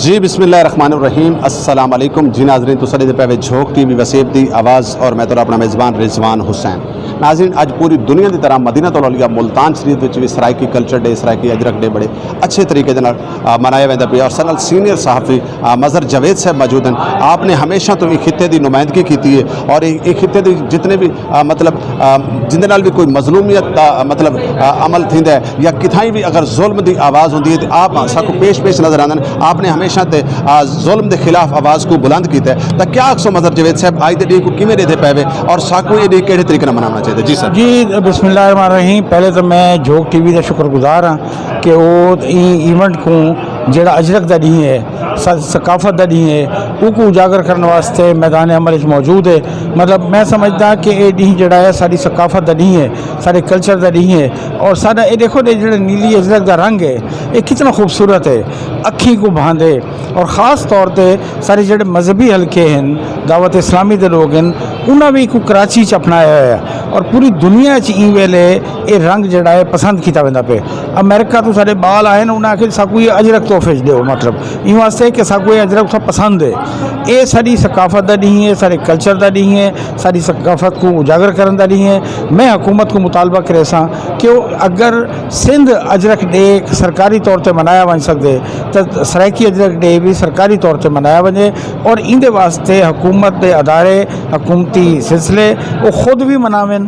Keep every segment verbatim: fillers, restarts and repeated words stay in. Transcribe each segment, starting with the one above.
جی، بسم اللہ الرحمن الرحیم۔ السلام علیکم۔ جی ناظرین، تساں ݙیہدے پئے وے جھوک ٹی وی وسیب دی آواز، اور میں تہاݙا اپݨا میزبان رضوان حسین۔ ناظرین، اڄ پوری دنیا دی طرح مدینۃ الاولیاء ملتان شریف وچ وی سرائیکی کلچر ڈے، سرائیکی اجرک ڈے بڑے اچھے طریقے دے نال، آ، منایا ویندا پیا، اور ساݙے نال سینئر صحافی، آ، مظہر جاوید صاحب موجود ہن۔ آپ نے ہمیشہ توں ایں خطے دی نمائندگی کیتی ہے، اور ایں، ایں خطے دی جتنے بھی، آ، مطلب، آ، جیندے نال بھی کوئی مظلومیت دا، آ، مطلب، آ، عمل تھیندا ہے، یا کتھائیں بھی اگر ظلم دی آواز ہوندی ہے، تے آپ ساکوں پیش پیش نظر آندن۔ آپ نے ہمیشہ تے، آ، ظلم دے خلاف آواز کوں بلند کیتا ہے۔ تاں کیا آکھسو مظہر جاوید صاحب، اڄ دے ݙینہہ کوں کیویں ݙیہدے پئے وے، اور ساکوں اے ݙینہہ کیڑھے طریقے نال مناوݨا چاہیدا؟ جی سر۔ جی، بسم اللہ الرحمن الرحیم۔ پہلے تو میں جھوک ٹی وی دا شکر گزار ہاں کہ او ایں ایونٹ کوں، جیڑھا اجرک دا ݙینہہ ہے، س-، ثقافت دا ݙینہہ ہے، اوکوں اجاگر کرݨ واسطے میدان عمل وچ موجود ہے۔ مطلب، میں سمجھدا کہ اے ݙینہہ جیڑھا ہے، ساݙی ثقافت دا ݙینہہ ہے، ساݙے کلچر دا ݙینہہ ہے۔ اور ساݙا اے ݙیکھو ݙے، جیڑھا نیلی اجرک دا رنگ ہے، اے کتنا خوبصورت ہے، اکھیں کوں بھاندے۔ اور خاص طور تے ساݙے جیڑھے مذہبی حلقے ہن، دعوت اسلامی دے لوگ ہن، انہاں وی ایکوں کراچی چ اپنایا ہویا ہے، اور پوری دنیا چ ایں ویلے اے رنگ جیڑھا ہے، پسند کیتا ویندا پئے۔ امریکہ توں ساݙے ٻال آئے ہن، انہاں آکھیا، "ساکوں اے اجرک تحفے چ ݙیو"، مطلب، ایں واسطے کہ ساکوں اے اجرک اتھاں پسند ہے۔ اے ساݙی ثقافت دا ݙینہہ ہے، ساݙے کلچر دا ݙینہہ ہے، ساݙی ثقافت کوں اجاگر کرݨ دا ݙینہہ ہے۔ میں حکومت کوں مطالبہ کریساں کہ او اگر سندھ اجرک ڈے سرکاری طور تے منایا ونڄ سڳدے، تاں سرائیکی اجرک ڈے وی سرکاری طور تے منایا ونڄے، اور ایندے واسطے حکومت دے ادارے، حکومتی سلسلے، او خود وی مناون،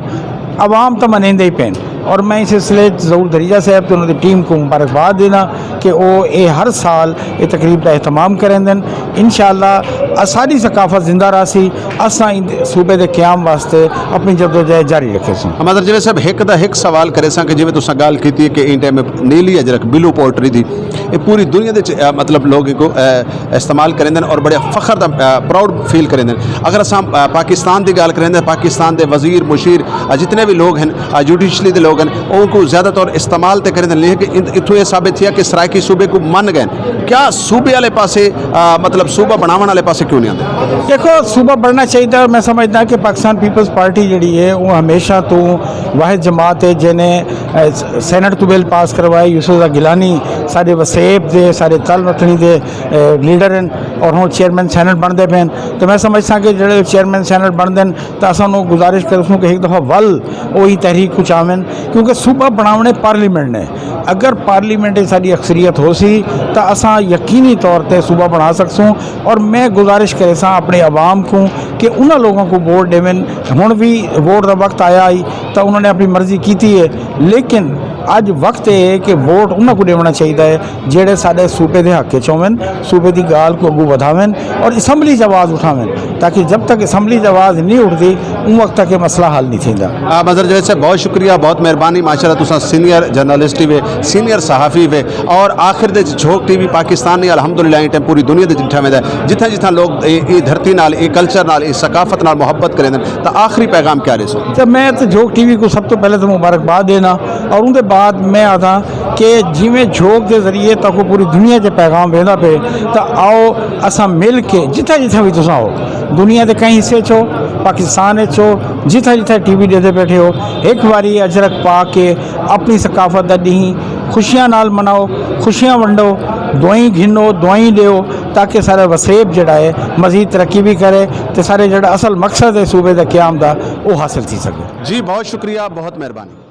عوام تاں منیندے ہی پئن۔ اور میں اس سلسلے وچ ظہور دھریجہ صاحب تے انہاں دی ٹیم کوں مبارکباد ݙینداں کہ او اے ہر سال اے تقریب دا اہتمام کریندن۔ انشاءاللہ اساݙی ثقافت زندہ رہسی، اساں ایں صوبے دے قیام واسطے اپݨی جدوجہد جاری رکھیسوں۔ مظہر جاوید صاحب، ہک دا ہک سوال کریساں کہ جیویں تساں ڳالھ کیتی ہے کہ ایں ٹائم نیلی اجرک، بلو پوئٹری دی، اے پوری دنیا دے وچ، اے، مطلب، لوگ ایکوں، اے، استعمال کریندن اور بڑے فخر دا، اے، پراؤڈ فیل کریندن۔ اگر اساں، اے، پاکستان دی ڳالھ کریندے، پاکستان دے وزیر، مشیر، اے، جتنے بھی لوگ ہن، اے، جوڈیشلی دے لوگ ہن، اونکوں زیادہ طور استعمال تے کریندن، لیکن اتھوں اے ثابت تھیا کہ سرائیکی صوبے کوں من ڳئے۔ کیا صوبے والے پاسے، آ، مطلب، صوبہ بݨاوݨ والے پاسے کیوں نہیں آندے؟ ݙیکھو، صوبہ بݨݨا چاہیدا۔ میں سمجھدا کہ پاکستان پیپلز پارٹی جیڑھی ہے، او ہمیشہ توں واحد جماعت ہے جنہیں، اے، سینیٹ توں بل پاس کروائے۔ یوسف رضا گیلانی ساݙے وسیب دے، ساݙے تل رتھݨی دے، اے، لیڈر ہن، اور ہݨ چیئرمین سینیٹ بݨدے پئے ہن۔ تے میں سمجھساں کہ جیڑھے چیئرمین سینیٹ بݨدن، تاں اساں انہاں کوں گزارش کریسوں کہ ہک دفعہ ول او ایں تحریک کوں چاون، کیونکہ صوبہ بݨاوݨے پارلیمنٹ نے۔ اگر پارلیمنٹ وچ ساݙی اکثریت ہوسی، تاں اساں یقینی طور تے صوبہ بݨا سڳسوں۔ اور میں گزارش کریساں اپݨے عوام کوں کہ انہاں لوگاں کوں ووٹ ݙیون۔ ہݨ وی ووٹ دا وقت آیا ہئی، تاں انہاں نے اپݨی مرضی کیتی ہے، لیکن اڄ وقت اے ہے کہ ووٹ انہاں کوں ݙیوݨا چاہیدا ہے، جیڑھے ساݙے صوبے دے حق وچ ہوون، صوبے دی ڳالھ کوں اڳوں ودھاون اور اسمبلی چ آواز اٹھاون، تاکہ جب تک اسمبلی چ آواز نہیں اٹھدی، اوں وقت تک یہ مسئلہ حل نہیں تھیندا۔ آ، مظہر جاوید صاحب، بہت شکریہ، بہت مہربانی۔ ماشاءاللہ، تساں سینئر جرنلسٹ ہی وے، سینئر صحافی وے، اور آخر دے وچ جھوک ٹی وی پاکستان نے الحمدللہ ایں ٹائم پوری دنیا دے وچ ݙٹھا ویندا ہے۔ جتھاں جتھاں لوگ اے، اے دھرتی نال، اے کلچر نال، اے ثقافت نال محبت کریندن، تاں آخری پیغام کیا ݙیسو؟ تے میں تے جھوک ٹی وی کوں سب توں پہلے تاں مبارکباد ݙینا، اور اوندے بعد میں آکھاں کہ جیویں جھوک دے ذریعے تہاکوں پوری دنیا چ پیغام ویندا پئے، تاں آؤ اساں مل کے جتھاں جتھاں وی تساں ہو، دنیا دے کہیں حصے چ ہو، پاکستان وچ ہو، جتھاں جتھاں ٹی وی ݙیہدے ٻیٹھے ہو، ہک واری اجرک پا کے اپݨی ثقافت دا ݙینہہ خوشیاں نال مناؤ، خوشیاں ونڈو، دعائیں گھنو، دعائیں ݙیو، تاکہ ساݙا وسیب جیڑھا ہے مزید ترقی وی کرے، تے ساݙے جیڑھا اصل مقصد ہے صوبے دے قیام دا، او حاصل تھی سڳے۔ جی، بہت شکریہ، بہت مہربانی۔